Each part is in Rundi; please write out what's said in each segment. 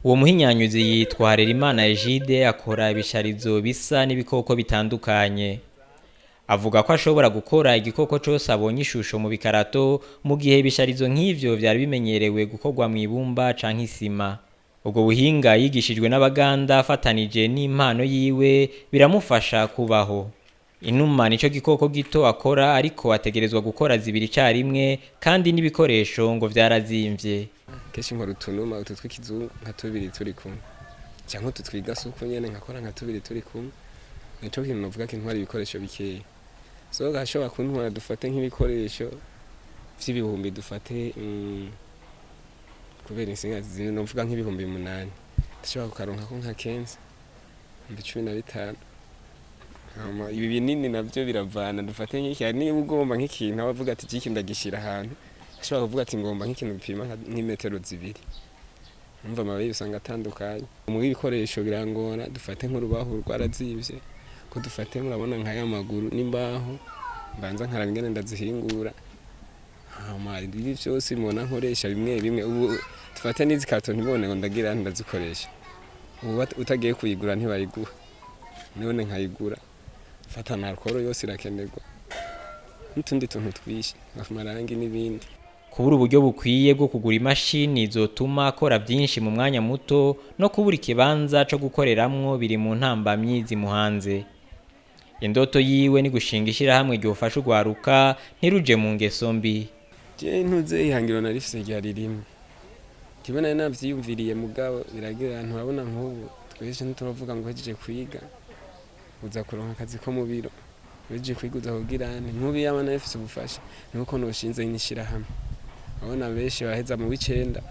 Uwo muhinyanyuzi yitwa Harerimana Egide, akora ibisharizo bisa n'ibikoko bitandukanye. Avuga ko ashobora gukora igikoko cose abonye ishusho mu bikarato, mu gihe ibisharizo nk'ivyo vyari bimenyerewe gukorwa mw'ibumba canke isima. Ubwo buhinga yigishijwe n'Abaganda afatanije n'impano yiwe biramufasha kubaho. Inuma nico gikoko gito akora, ariko ategerezwa gukora zibiri icarimwe, kandi n'ibikoresho ngo vyarazimvye. Kenshi nkora utunuma utu tw'ikizungu nka tubiri turi kumwe, canke utu twigasuku nyene nkakora nka tubiri turi kumwe. Nico kintu novuga kintwara ibikoresho bikeya. So gashobora kuntwara dufate nk'ibikoresho vy'ibihumbi dufate, kubera insinga zimwe novuga nk'ibihumbi 8, ndashobora kukaronkako nka 15, 15,000. Hama ibi binini navyo biravana, dufate nk'iki, hari niba ugomba nk'ikintu aba avuga ati iki ndagishira ahantu, ashobora kuvuga ati ngomba nk'ikintu gipima nk'imetero 2. Umva amababi usanga atandukanye. Mu ibikoresho birangora, dufate nk'urubaho rwarazimvye, ko dufate murabona nk'aya maguru n'imbaho mbanza nkaraba ingene ndazihingura. Hama ibi vyose mubona nkoresha bimwe bimwe, ubu dufate n'izi kato ntibone ngo ndagira ndazikoresha, ubu utagiye kuyigura ntibayiguha, none nkayigura. Fata na alcool yose irakenerwa n'utundi tuntu twinshi amarangi n'ibindi. Kubura uburyo bukwiye bwo kugura imashini zotuma akora vyinshi mu mwanya muto no kubura ikibanza co gukoreramwo biri mu ntambamyi zimuhanze. Indoto yiwe ni gushinga ishirahamwe ryofasha urwaruka ntiruje mu ngeso mbi. Je ntuze ihangiro narifise ryari rimwe, kimwe nari navyiyumviriye, mugabo biragira nturabona nk'ubu twese ntituravuga ngo uhejeje kwiga uza kuronka akazi ko mu biro, uhejeje kwiga uza kugira nte. Nk'ubu iyaba narifise ubufasha nuko noshinze n'ishirahamwe. Urabona benshi baheza mu w'icenda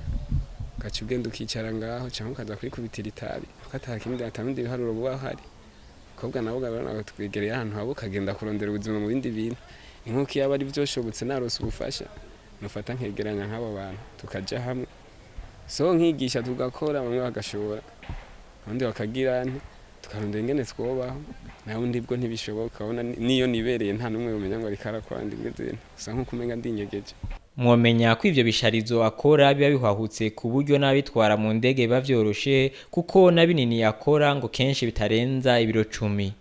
ugaca ugenda ukicara ngaho canke ukaza kwikubitira itabi kuko ata kindi, ata bindi biharuro buba hari. Abakobwa nabo urabona twegereye ahantu haba ukagenda kurondera ubuzima mu bindi bintu. Ni nk'uko iyaba ari vyoshobotse narose ubufasha nofata nkegeranya nk'abo bantu tukaja hamwe, so nkigisha tugakora, bamwe bagashobora abandi bakagira nte, tukarondera ingene twobaho. Naho undi bwo ntibishoboka, urabona niyo nibereye nta n'umwe yomenya ngo ariko arakora, ndimeze nte, usa nk'uko umenga ndinyegeje. Mwomenya ko ivyo bisharizo akora biba bihwahutse ku buryo n'abitwara mu ndege biba vyoroshe, kuko na binini akora ngo kenshi bitarenza ibiro 10.